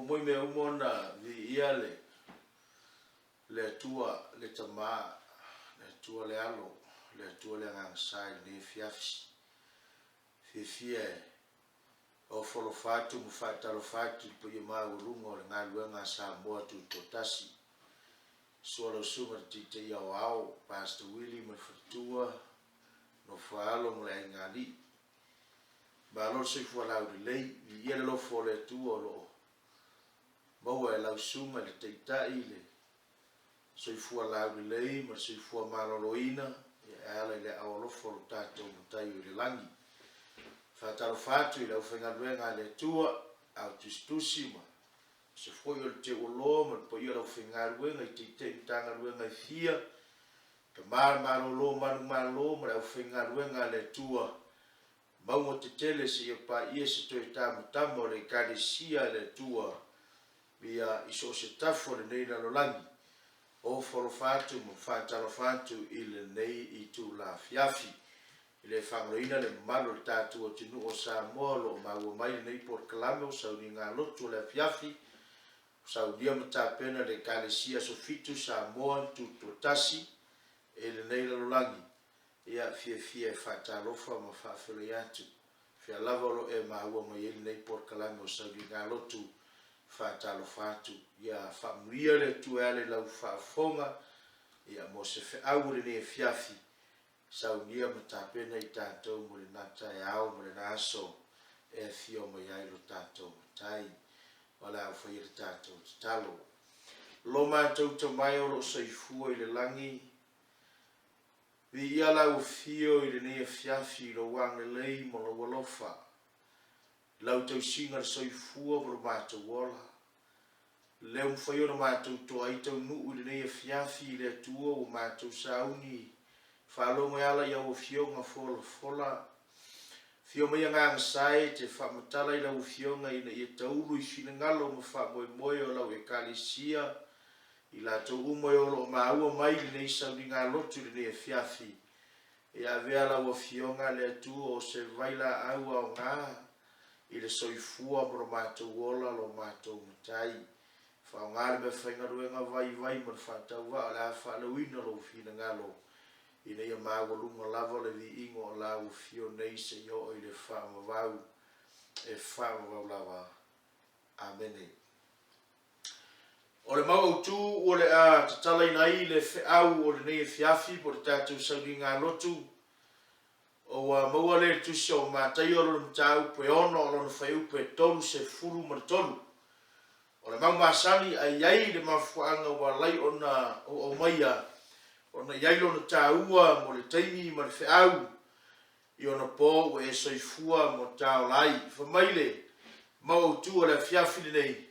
Muamua i mea uma ona viia le le Atua le Tama, le Atua le Alo, le Atua le Agaga Sa i lenei afiafi. Fiafia e ofo alofa atu ma faatalofa atu i le paia maualuga o le galuega a Samoa Tutoatasi. Sua lau Susuga i le Taitai Aoao, Pastor Willie ma le faletua, nofo a alo ma le aiga alii. Malo le soifua laulelei, viia le alofa o le Atua o lo o maua e lau Susuga i le Taitai le soifua laulelei ma le soifua maloloina e ala i le aao alofa o lo tatou Matai o i le lagi. Faatalofa atu i le aufaigaluega a le Atua, au tusitusi ma se foi o le teuoloa ma le paia o le aufaigaluega i Taitai Matagaluega e fia, Tama malolo manumalo ma le aufaigaluega a le Atua, mauga tetele seia paia se toe tamatama o le Ekalesia a le Atua ia i so o se tafa o lenei lalolagi. Ofo alofa atu ma faatalofa atu i lenei itula afiafi. E le faagaloina le mamalu o le tatou atunuu o Samoa o lo o maua mai lenei polokalame o Sauniga Lotu o le Afiafi, Saunia ma tapena le Ekalesia Aso Fitu Samoa Tutoatasi i lenei lalolagi, ia fiafia e faatalofa ma faafeiloai atu. Fea lava o lo e maua mai ai lenei polokalame o Sauniga Lotu, faatalofa atu. Ia faamanuia le Atua e ala i lau faafofoga, ia mo se feau o lenei afiafi, Saunia ma tapena i tatou mo lena taeao ma lena aso e afio mai ai lo tatou Matai. O le a ou faia le tatou tatalo. Lo matou Tama e o lo o soifua i le lagi, viia lau afio i lenei afiafi i lou agalelei ma lou alofa, i lau tausiga le soifua ma lo matou ola. Lea ua mafai ona matou toa ai taunuu i lenei afiafi i le Atua ua matou sauni faalogo e ala i au Afioga folafola. Afio mai Agaga Sa e te faamatala i lau Afioga ina ia taulu i finagalo ma faamoemoe o lau Ekalesia i latou uma e o lo o maua mai lenei sauniga lotu i lenei afiafi. Ia avea lau Afioga le Atua o se vailaau aoga i le soifua ma lo matou ola lo matou Matai. Faaaoga le meafaigaluega vaivai ma le faatauvaa o le a faaleuina lou finagalo ina ia maualuga lava le viiga o lau afio nei seia oo i le faavavau e faavavau lava. Amene. O le mau autu ua le a tatalaina ai le feau o lenei afiafi po o le tatou sauniga lotu, Ua maua lea i le Tusi o Mataio lona mataupu e ono o lona fuaiupu e 33. O le mau masani a i ai le mafuaaga ua alai ona ou aumaia ona i ai lona taua mo le taimi ma le feau i ona po ua e soifua mo taola ai. Fai mai le mau autu o le afiafi lenei,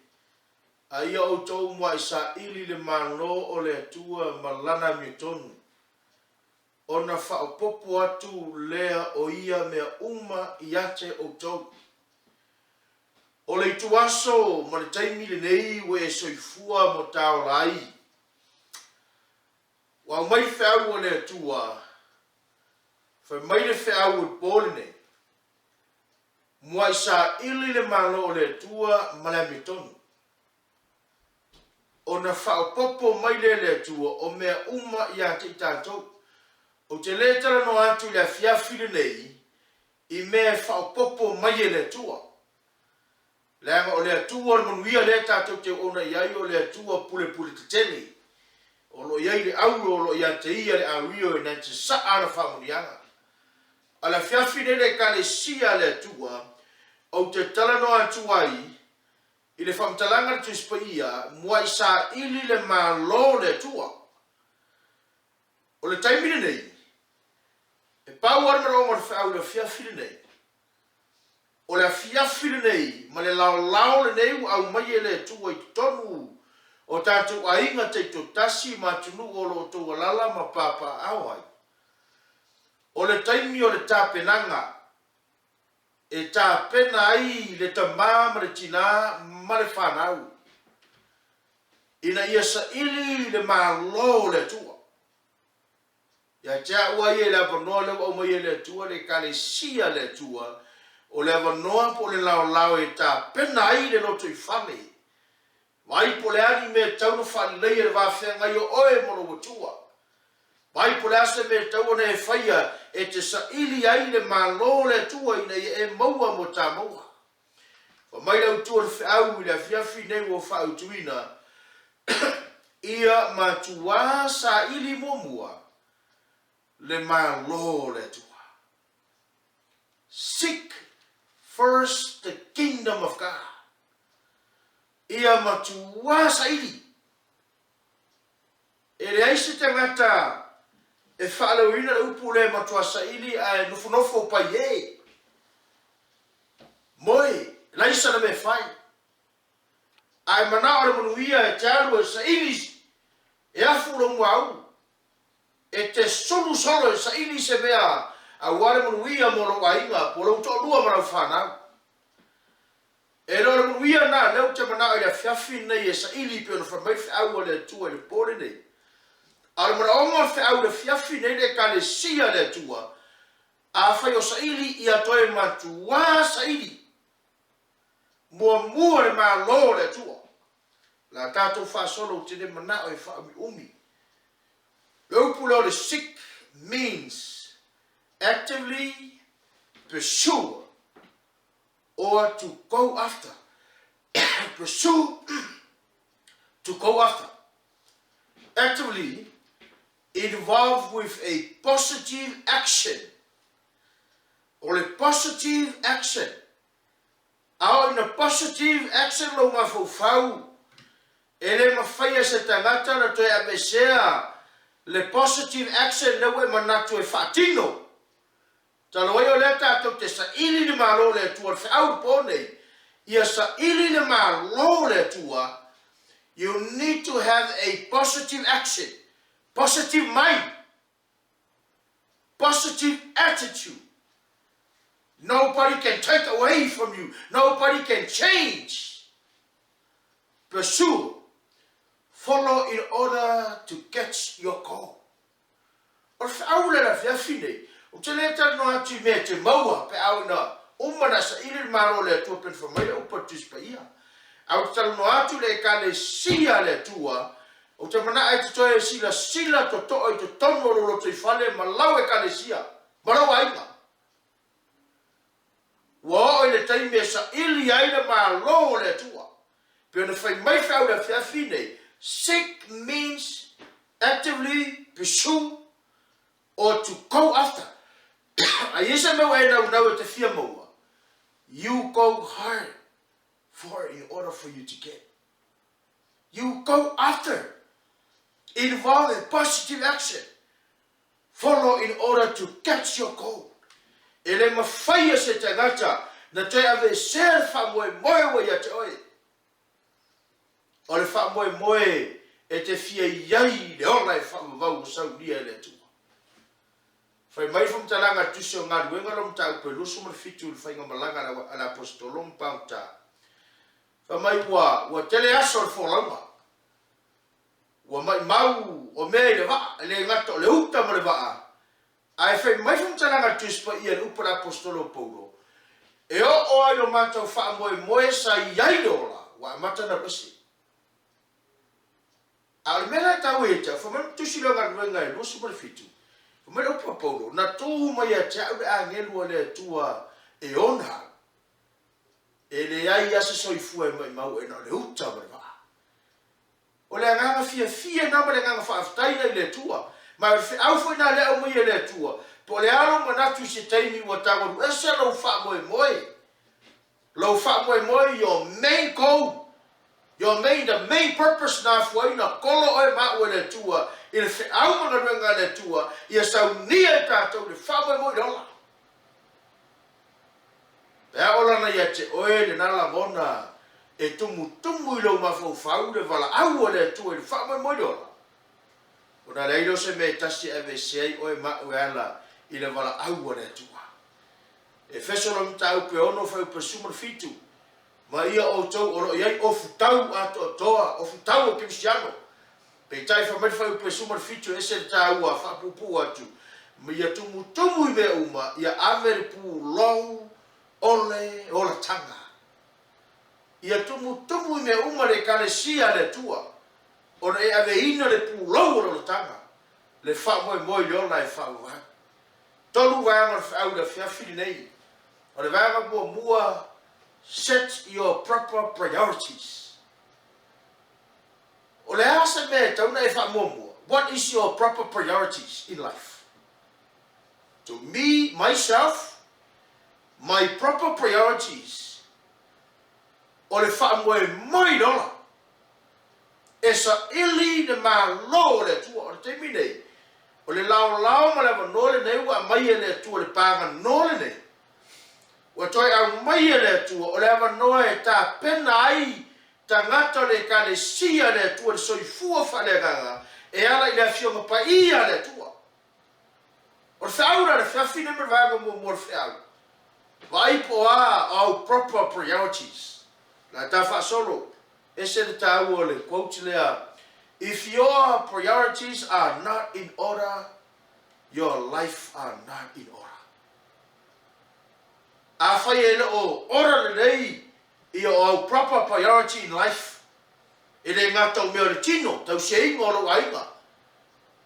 A ia outou muai saili le Malo o le Atua ma Lana amiotonu, ona faaopoopo atu lea o ia mea uma ia te outou. O le ituaso ma le taimi lenei ua e soifua mo taola ai. Ua aumai le feau a le Atua, fai mai le feau o le po lenei, Muai saili le Malo o le Atua ma le amiotonu. Ona faaopoopo mai lea e le Atua o mea uma ia te i tatou. Ou te le talanoa atu i le afiafi lenei i mea e faaopoopo mai e le Atua. Leaga o le Atua o le manuia lea tatou te auauna i ai, o le Atua pulepule tetele. O lo o i ai le auro, o lo o ia te Ia le auio e na te saa ana faamanuiaga. A o le afiafi lenei le Ekalesia a le Atua, ou te talanoa atu ai I le faamatalaga a le Tusi Paia, muai saili le Malo o le Atua. O le taimi lenei, e pau lava le manaoga o le feau i le afiafi lenei. O le afiafi lenei ma le laolao lenei ua aumai e le Atua i totonu o tatou aiga taitoatasi ma atunuu o lo o outou alaala ma papaaao ai, o le taimi o le tapenaga e tapena ai le tama ma le tina ma le fanau ina ia saili le Malo o le Atua. Ia te au lava ia i le avanoa lea ua aumai e le Atua, le Ekalesia a le Atua, o le avanoa po o le laolao e tapena ai le lotoifale. Vaai po o le a ni mea e tatau ona faaleleia i le va feagai o oe ma lou Atua. Vaai po o le a se mea e tatau ona e faia e te saili ai le Malo o le Atua ina ia e maua mo ta maua. Fai mai le autu o le feau i le afiafi nei ua faautuina, Ia matuā saili muamua le Malo o le Atua. Seek first the kingdom of God. Ia matuā saili. E leai se tagata e faaleoina le upu lea e matuā saili ae nofonofo paie. Moe, leai sana mea e fai. A e manao le manuia e te alu e saili e afu lou muaulu. E te sulu solo e saili se mea aua le manuia mo lou aiga po o lou toalua ma lau fanau. E le o le manuia lena lea ou te manao i le afiafi lenei e saili pei ona fai mai le feau a le Atua i le po lenei. A o le manaoga o le feau i le afiafi lenei le Ekalesia a le Atua, afai o saili ia toe matuā saili muamua le Malo o le Atua. O le a tatou faasolo ou te le manao e faaumiumi. Le upu lea o le seek means actively pursue or to go after, pursue, to go after. Actively involved with a positive action. O le positive action. A oo ina positive action lou mafaufau, e le mafai e se tagata ona toe aveesea le positive action lea ua e manatu e faatino. Talu ai o lea tatou te saili le Malo o le Atua, le feau i le po nei, ia saili le Malo o le Atua, you need to have a positive action, positive mind, positive attitude. Nobody can take away from you, nobody can change. Pursue, follow in order to get your goal. O le feau lea i le afiafi nei, ou te le talanoa atu i mea e te maua pe a oo ina uma ona saili le Malo o le Atua pei ona fai mai le upu a le Tusi Paia. Ae ou te talanoa atu i le Ekalesia a le Atua, ou te manao e te toe silasila totoa i totonu o lou lotoifale ma lau Ekalesia ma lou aiga. Ua oo i le taimi e saili ai le Malo o le Atua. Pei ona fai mai feau i le afiafi nei, seek means actively pursue or to go after. A i ai se mea ua e naunau e te fia maua, you go hard for it in order for you to get. You go after. Involve in positive action. Follow in order to catch your goal. E le mafai e se tagata na toe aveesea le faamoemoe ua ia te oe. O le faamoemoe e te fia i ai i le ola e faavavau ua saunia e le Atua. Fai mai le faamatalaga a le Tusi o Galuega lo Mataupu e 27 i le faigamalaga a le Aposetolo ma Pagota. Fai mai ua, ua tele aso o le folauga. Ua maimau o mea i le vaa, e le gata o le uta ma le vaa, ae fai mai faamatalaga a le Tusi Paia i le upu a le Aposetolo o Paulo, E oo lava i lo matou faamoemoe sa i ai le ola, ua amata ona alu ese. A o le mea la e taua ia te au, fai mai le Tusi lea o Galuega e 27, fai mai le upu a Paulo, Na tu mai ia te au le agelu a le Atua e ona au, e leai lava se soifua e maimau e na o le uta ma le vaa. O le agaga fiafia lena ma le agaga faafetai lena i le Atua. Ma o le feau foi lena lea e aumaia e le Atua, po o le a lou manatu i se taimi ua tau alu ese lou faamoemoe, lou faamoemoe, your main goal, your main, the main purpose na afua ai na kolo oe ma au e le Atua i le feau ma galuega a le Atua, ia saunia e tatou le faamoemoe i le ola. Pe a ola ana ia te oe lena lagona e tumutumu i lou mafaufau le valaau a le Atua i le faamoemoe i le ola, ona leai lea o se mea e tasi e aveesea ai oe ma au e ala i le valaau a le Atua. Efeso lona mataupu e 6 fuaiupu e 17, Ma ia outou o lo o i ai ofutau atoatoa, ofutau o kerisiano. Peitai fai mai le fuaiupu e 17 e ese le taua, faapuupuu atu, ma ia tumutumu i mea uma, ia ave le pulou o le olataga. Ia tumutumu i mea uma le Ekalesia a le Atua, ona e aveina le pulou o le olataga, le faamoemoe i le ola e faavavau. Tolu vaega o le feau i le afiafi lenei. O le vaega muamua, set your proper priorities. O le a se mea e tatau ona e faamuamua? What is your proper priorities in life? To me, myself, my proper priorities, o le faamoemoe i le ola, e saili le Malo o le Atua. O le taimi nei, o le laolao ma le avanoa lenei ua aumai e le Atua, le pagano lenei, ua toe aumai e le Atua, o le avanoa e tapena ai tagata o le Ekalesia a le Atua i le soifua faaleagaga e ala i le Afioga Paia a le Atua. O le feau la, le afiafi lenei ma le vaega muamua o le feau, vaai po o a au proper priorities. O le a ta faasolo, ese le taua o le quote lea, If your priorities are not in order, your life are not in order. Afai e le o ora lelei ia o au proper priority in life, e le gata o mea o le tino, tausiaina o lou aiga,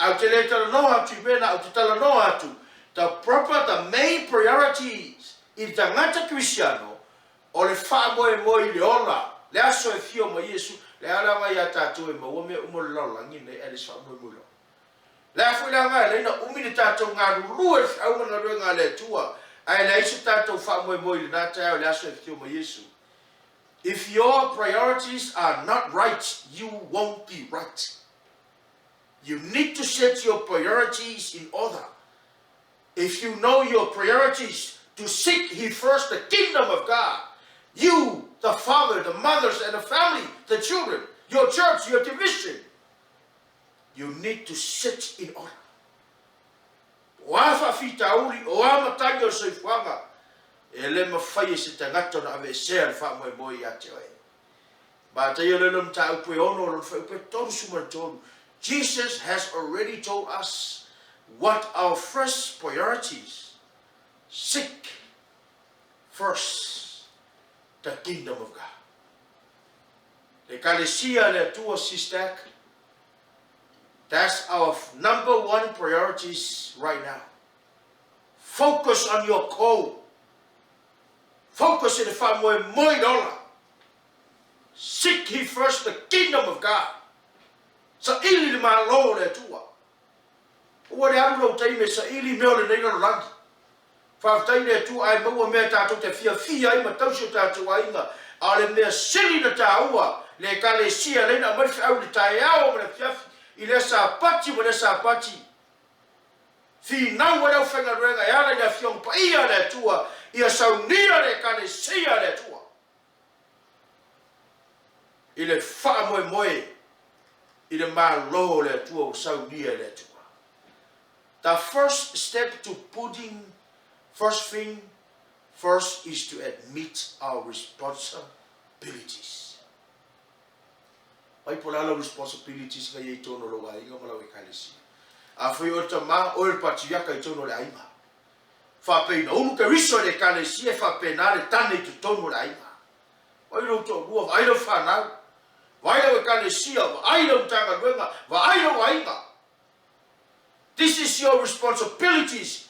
Ae ou te le talanoa atu i mea na, ou te talanoa atu the proper, the main priorities i le tagata Kerisiano o le faamoemoe i le ola, le aso e fio mai Iesu, le a le aoga ia tatou e maua mea uma o le lalolagi lenei ae le se faamoemoe i le ola. Le a foi le aoga e alai na umi le tatou galulue i le feau ma le galuega a le Atua ae leai se tatou faamoemoe i lena taeao i le aso e fio mai Iesu. If your priorities are not right, you won't be right. You need to set your priorities in order. If you know your priorities, to seek ye first the kingdom of God, you, the father, the mothers, and the family, the children, your church, your division, you need to set in order. O a faafitauli, o a matagi o le soifuaga, e le mafai e se tagata ona aveesea le faamoemoe ia te oe. Mataia loa le mataupu e ono o lona fuaiupu e 33, Jesus has already told us what our first priorities, seek first the kingdom of God. Le Ekalesia a le Atua, Sistac, that's our number one priorities right now. Focus on your call. Focus i le faamoemoe i le ola. Seek ye first the kingdom of God. Saili le Malo o le Atua. Aua le alu lou taimi e saili mea o lenei lalolagi. Faafetai i le Atua ae maua mea tatou te fiafia ai ma tausi o tatou aiga. A o le mea sili na taua, le Ekalesia lea na aumai le feau i le taeao ma le afiafi, i lea Sapati ma lea Sapati. Finau ai le aufaigaluega e ala i le Afioga Paia a le Atua ia saunia le Ekalesia a le Atua i le faamoemoe i le Malo o le Atua ua saunia e le Atua. The first step to putting first thing first is to admit our responsibilities. Mai po o le a lau responsibilities na i ai i totonu o lou aiga ma lau ekalesia. Afai oe le tama, oe le patriaka i totonu o le aiga. Faapei na ulu Keriso i le ekalesia e faapena le tane i totonu o le aiga. Vaai lou toalua, vaai lau fanau, vaai lau ekalesia, vaai lau Matagaluega, vaai lou aiga. This is your responsibilities.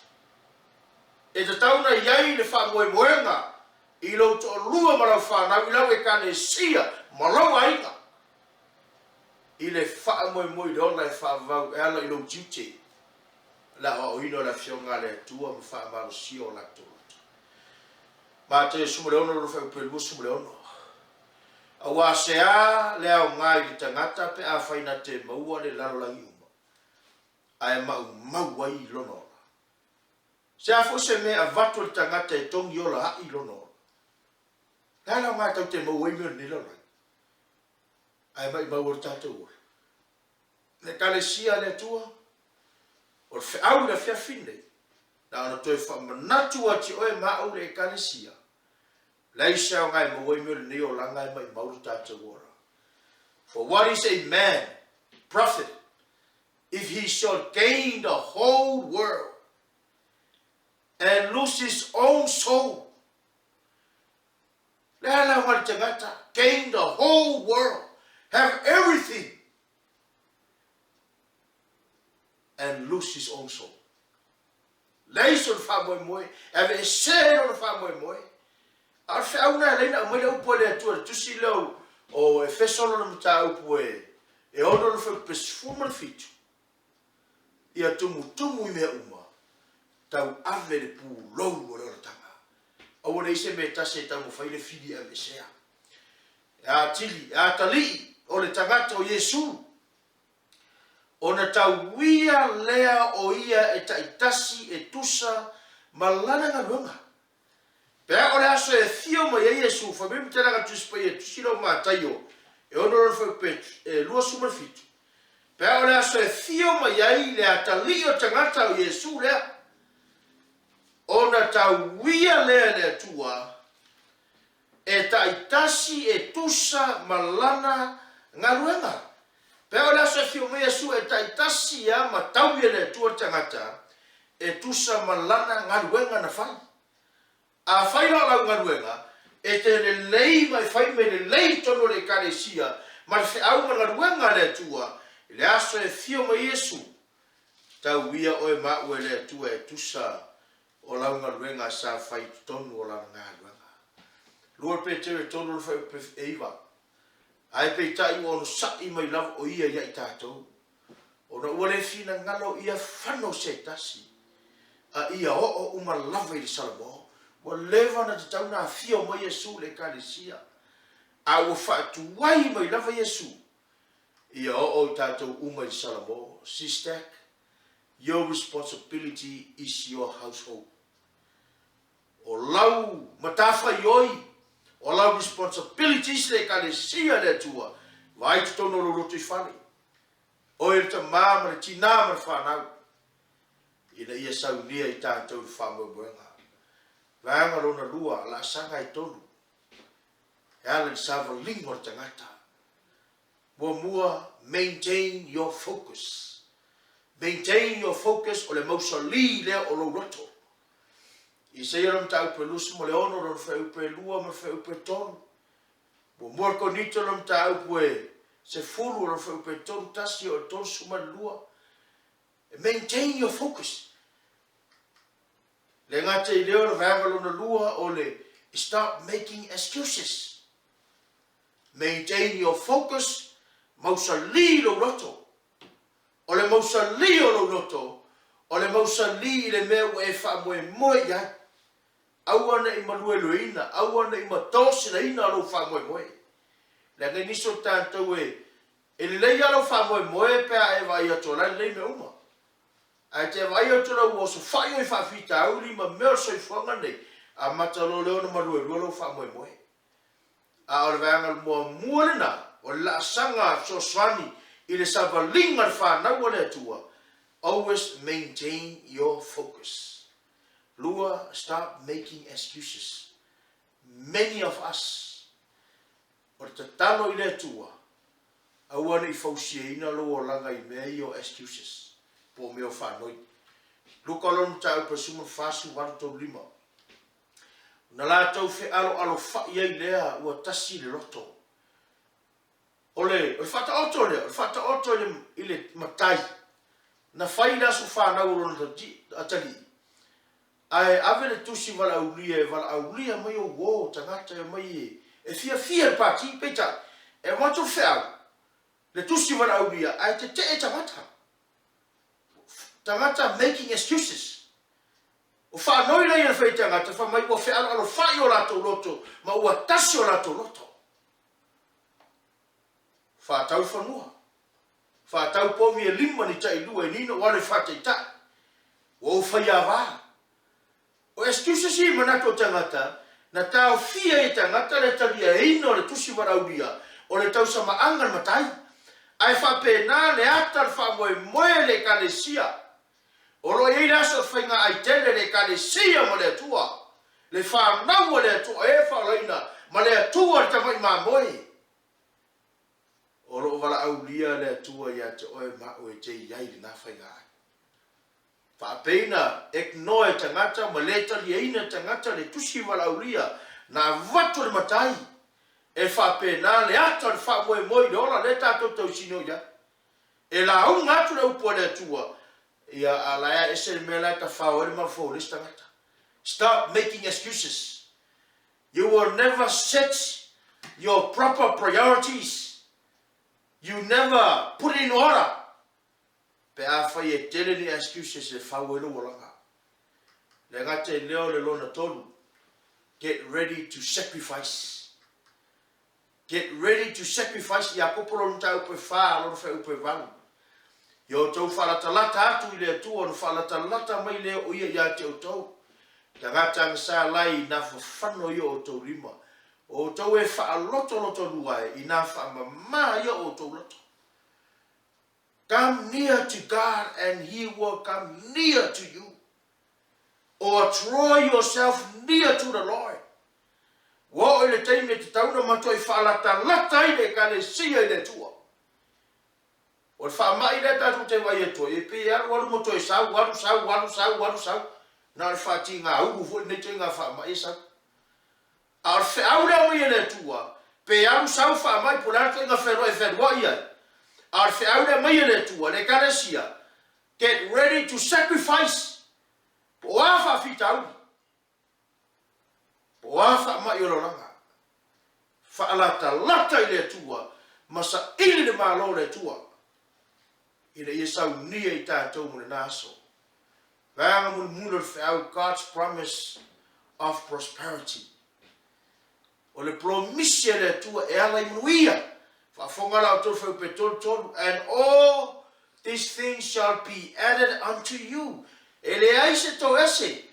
E tatau na i ai le faamoemoega i lou toalua ma lau fanau, i lau Ekalesia ma lou aiga, i le faamoemoe i le ola e faavavau e ala i lou tiute, le aoaoina o le Afioga a le Atua ma faamalosia o latou loto. Mateo 16 lona fuaiupu e 26. Aua se a le aoga i le tagata pe afai na te maua le lalolagi uma, ae maumau ai lona ola? Se a foi se mea e avatu e le tagata e togi ola aʻi lona ola? Le a le aoga e tau te maua ai mea o lenei lalolagi, ae maʻimau ai lo tatou ola? Le Ekalesia a le Atua, o le feau i le afiafi lenei, na ona toe faamanatu atu i oe ma au le Ekalesia, leai se aoga e maua ai mea o lenei olaga ae maʻimau lo tatou ola. For what is a man profited if he shall gain the whole world and lose his own soul? Le a le aoga i le tagata, gain the whole world, have everything and lose his own soul. Leai sona faamoemoe, e aveesē ai lona faamoemoe. A o le feau lena e ala ai ona aumai le upu a le Atua i le tusi lea o Efeso lona mataupu e 6 lona fuaiupu 17, Ia tumutumu i mea uma, tauave le pulou o le olataga. Aua ne i se mea e tasi e taumafai le fili e aveesea. E atili, e atalii o le tagata o Iesu, ona tauia lea o ia e taitasi e tusa ma lana galuega. Pe a o le aso e afio mai ai Iesu, fai mai Matelaga le Tusi Paia, Tusi lea o Mataio e 6 lona fuaiupu e 27, pe a o le aso e afio mai ai le atalii o le tagata o Iesu lea, ona tauia lea e le Atua e taitasi e tusa ma lana galuega. Pe a o le aso e afio mai Iesu e taitasi a ma taui e le Atua le tagata e tusa ma lana galuega na fai. Afai la o lau galuega e te lelei ma e fai mea lelei i totonu o le Ekalesia ma le feau ma le galuega a le Atua, i le aso e afio mai Iesu, tauia oe ma au e le Atua e tusa o lau galuega sa fai i totonu o Lana galuega. 2 Petero e 3 lona fuaiupu e 9. Ae peitai ua onosai mai lava o Ia ia i tatou, ona ua le finagalo ia fano se tasi, a ia oo uma lava i le salamo. Ua leva ona tatau ona afio mai Iesu i le Ekalesia, a ua faatuai mai lava Iesu ia oo i tatou uma i le salamo. Sistac, your responsibility is your household. O lau matafaioi, o lau responsibilities le Ekalesia a le Atua, vaai totonu o lou lotoifale, oe le tama ma le tina ma le fanau, ina ia saunia i tatou i le faamoemoega. Vaega lona lua, laasaga e tolu, e ala i le savaliga o le tagata. Muamua, maintain your focus. Maintain your focus, o le mausali lea o lou loto. Isaia lona mataupu e 26, lona fuaiupu e 2 ma le fuaiupu e 3. Muamua le Korinito lona mataupu e 10, lona fuaiupu e 31 o le 32. Maintain your focus. Le gata i lea o le vaega lona lua o le stop making excuses. Maintain your focus, mausali lou loto. O le mausali o lou loto, o le mausali i le mea ua e faamoemoe i ai. Aua ne i maluelueina, aua ne i matosilaina lou faamoemoe. Leaga e nisi o tatou e, e lelei lava lou faamoemoe pe a e vaai atu o la e lelei mea uma. Ae te vaai atu la ua osofai oe i faafitauli ma mea o le soifuaga lenei, amata loa lea ona maluelue lou faamoemoe. A o le vaega muamua lena, o le laasaga fesoasoani i le savaliga o le fanau a le Atua, always maintain your focus. Lua, stop making excuses. Many of us, o le tatalo i le Atua, aua ne i fausiaina lou olaga i mea ia o excuses, po o mea o faanoi. Luka lona mataupu e 14, 18, 35. Ona latou fealoalofa'i ai lea ua tasi le loto. O le, o le faataoto lea, o le faataoto i le, i le matai, na fai le aso fanau o lona atalii, ae ave le tusi valaaulia e valaaulia mai ou uo o tagata e omai e, e fiafia i le pati, peitai, e avatu le feau, le tusi valaaulia, ae tete'e tagata. Tagata making excuses. O faanoi la ia le faitagata, fai mai ua fealoalofa'i o latou loto ma ua tasi o latou loto. Faatau fanua. Faatau povi e lima ni tailua e nina ua alu e faataitai. Ua ou faiava. O excuses ia i manatu o tagata, na taofia ai e tagata le taliaina o le tusi valaaulia o le tausamaaga le matai. Ae faapena le ata le faamoemoe le Ekalesia O lo o i ai le aso o le faiga-ai tele le Ekalesia ma le Atua, le fanau a le Atua e faaolaina ma le Atua le tamai mamoe. O lo o valaaulia le Atua ia te oe ma au e te i ai i lena faiga-ai. Faapei na ignore e tagata ma le taliaina e tagata le tusi valaaulia. Na avatu e le Matai, e faapena le ata o le faamoemoe i le ola lea tatou te tausinio i ai. E lauga atu le upu a le Atua, ia a la e ese le mea la e tafao ai le mafaufau o le isi tagata. Stop making excuses. You will never set your proper priorities. You never put it in order. Pe afai e tele ni excuses e fau ai lou olaga. Le gata i lea o le lona tolu, get ready to sacrifice. Get ready to sacrifice, Iakopo lona mataupu e fa, lona fuaiupu e valu. Ia outou faalatalata atu i le Atua ona faalatalata mai lea o Ia ia te outou. Tagata agasa lai ina fafano ia o outou lima. O outou e faalotolotolua e ina faamama ia o outou loto. Come near to God and He will come near to you. Or draw yourself near to the Lord. Ua oo i le taimi e tatau ona matuai faalatalata ai le Ekalesia i le Atua. O le faamai lea tatou te vaai atu ai, e pei e alu alu ma toe sau, alu sau, alu sau, alu sau. Na o le faatigaulu foi lenei ituaiga faamai e sau. A o le feau lea aumai e le Atua, pe alu sau faamai po o le a le ituaiga fealuai e fealuai ai, a o le feau lea aumai e le Atua, le Ekalesia, get ready to sacrifice, po o a faafitauli, po o a faamai o le olaga, faalatalata i le Atua ma saili le Malo o le Atua, ina ia saunia i tatou mo lena aso. Vaega mulimuli o le feau, God's promise of prosperity. O le polomisi a le Atua e ala i manuia. Faafofoga la outou fuaiupu e 33, And all these things shall be added unto you. E leai se toese.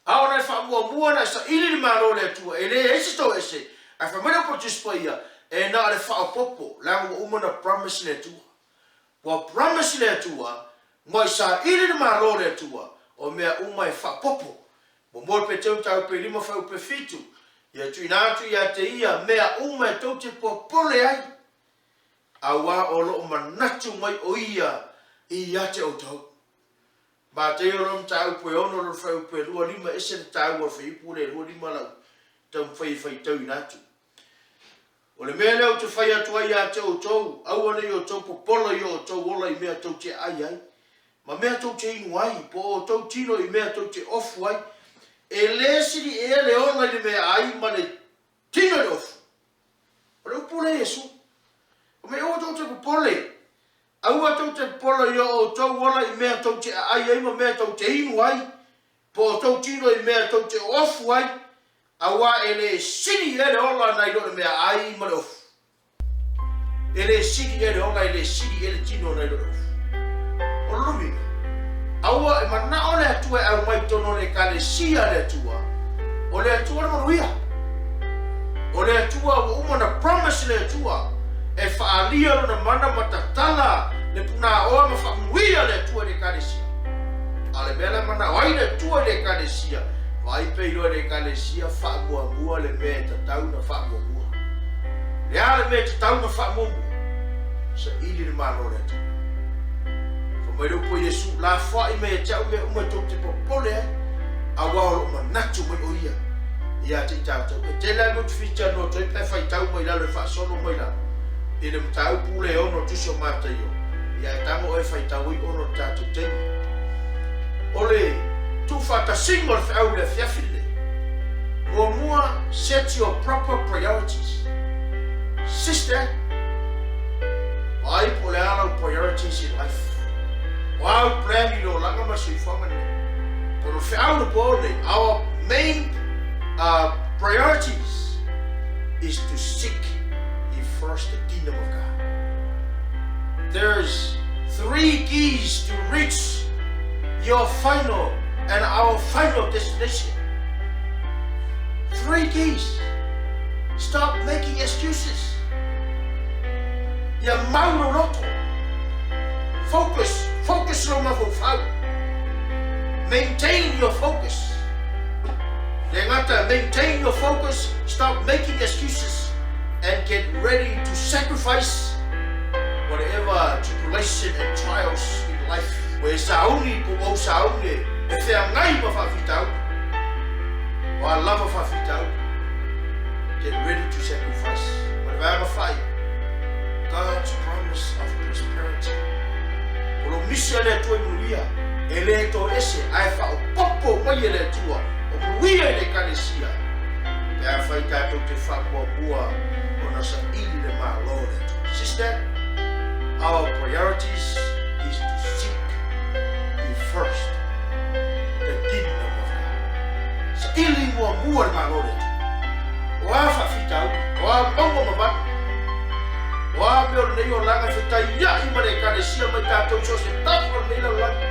A o na e faamuamua na e saili le Malo o le Atua, e leai se toese. Ae fai mai le upu a le Tusi Paia, e na o le faaopoopo, leaga ua uma ona promise le Atua. Ua promise le Atua, muai saili le Malo o le Atua, o mea uma e faaopoopo. Muamua le Peteu mataupu e lima fuaiupu e fitu, Ia tuuina atu ia te ia mea uma e tou te popole ai, auā o lo o manatu mai o ia ia te outou. Mataio lona mataupu e ono lona fuaiupu e 25, ese le taua o le fuaiupu lea e 25 lau taumafai e faitauina atu. O le mea lea ou te fai atu ai ia te outou, aua ne i outou popolo i o outou ola i mea tou te aai ai, ma mea tou te inu ai, po o outou tino i mea tou te ofu ai. E lē sili ea le ola i le meaai ma le tino i le ofu? O le upu lea a Iesu. Fai mai, aua tou te popole, aua tou te popolo i o outou ola i mea tou te aai ai ma mea tou te inu ai, po o outou tino i mea tou te ofu ai, auā e lē sili ea le ola nai lo le meaai ma le ofu. E lē sili ea le ola, e lē sili ea le tino nai lo le ofu. O le uiga, aua e manao le Atua e aumai i totonu o le Ekalesia a le Atua, o le Atua le manuia. O le Atua ua uma ona promise le Atua e faaalia lona mana ma tatala le punaoa ma faamanuia le Atua i le Ekalesia. A o le mea la e manao ai le Atua i le Ekalesia, vaai pea iloa i le Ekalesia faamuamua le mea e tatau ona faamuamua. Le a le mea e tatau ona faamuamua? Saili le Malo o le Atua. Fai mai le upu a Iesu, Lafoai mai ia te au mea uma e tou te popole ai, auā o lo o manatu mai o Ia ia te i tatou. E tele lava mea ou te fia talanoa atu ai pe a faitau mai lalo e faasolo mai lalo i le mataupu lea e ono tusi o Mataio, ia ae tago oe e faitau ai ona o le tatou taimi. O le tuufaatasiga o le feau i le afiafi lenei, muamua, set your proper priorities. Sister, vaai po o le a lau priorities in life. O a au plan i le olaga ma le soifuaga lenei. O le feau le po nei, our main priorities is to seek ye first the kingdom of God. There's three keys to reach your final and our final destination. Three keys. Stop making excuses. Ia mau lou loto. Focus, focus lou mafaufau. Maintain your focus. Le gata, maintain your focus, stop making excuses and get ready to sacrifice whatever tribulation and trials in life. Ua e sauni po ua ou sauni e feagai ma faafitauli. O a lava faafitauli, get ready to sacrifice. Ma le vaega faaiu, God's promise of prosperity. O lo misi a le Atua i manuia, e le toese ae faaopoopo mai e le Atua o manuia i le Ekalesia pe afai tatou te faamuamua ona saili le Malo o le Atua. Sister, our priorities is to seek ye first the kingdom of God. Saili muamua le Malo o le Atua. O a faafitauli, o a mauga ma vanu, o a mea o lenei olaga e fetaia'i ma le Ekalesia mai tatou i so o se tafa o lenei lalolagi,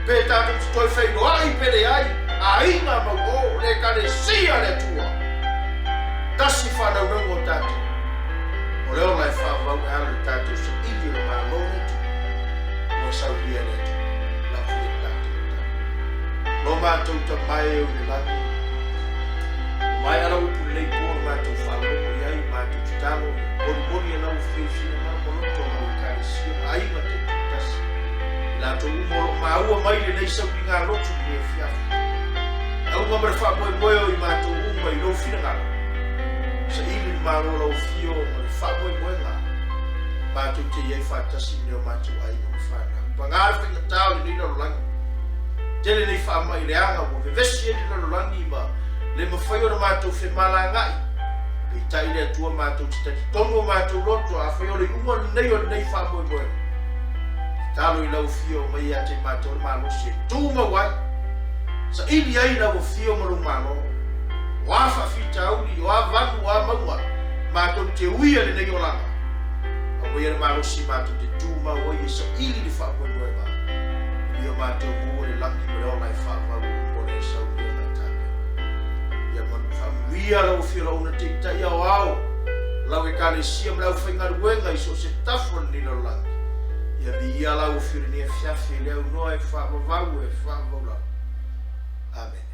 pe tatou te toe feiloai pe leai, aiga mau'o, le Ekalesia a le Atua, tasi faanaunauga o tatou, o le ola e faavavau e ala i le tatou saili o le Malo o le Atua, ua saulia e le Atua. Lafo ia le tatou tatalo. Lo matou Tama e o i le lagi, ua maea lau upu i lenei po na matou faalogo i ai, matou tatalo ia molimoli e lau Afio i finagalo ma loto o lau Ekalesia ma aiga taitoatasi, i latou uma o lo o maua mai lenei sauliga lotu i lenei afiafi. Auga ma le faamoemoe o i matou uma i lou finagalo, saili le Malo o lau Afio ma le faamoemoega matou te i ai faatasi i mea o matou aiga ma fanau. Paga le faigata o lenei lalolagi, tele nei faamai leaga ua vevesi ai le lalolagi ma le mafai ona matou femalaga'i. Peitai le Atua matou te talitonu o matou loto, afai o le iuga lenei o lenei faamoemoega, tatalo i lau Afio mai ia te matou le malosi e tumau ai, saili ai lau Afio ma lou Malo. O a faafitauli, o a vanu, o a mauga, matou te uia i lenei olaga, aumaia le malosi matou te tumau ai e saili le faamoemoega, ina ia matou maua le lagi ma le ola e faavavau mo le saunia mai tapena. Ia faamanuia lau Afio lau Ona Taitai Aoao, lau Ekalesia ma le aufaigaluega i so o se tafa o lenei lalolagi. Ia viia lau Afio i lenei afiafi e le aunoa e faavavau e faavavau lava. Amene.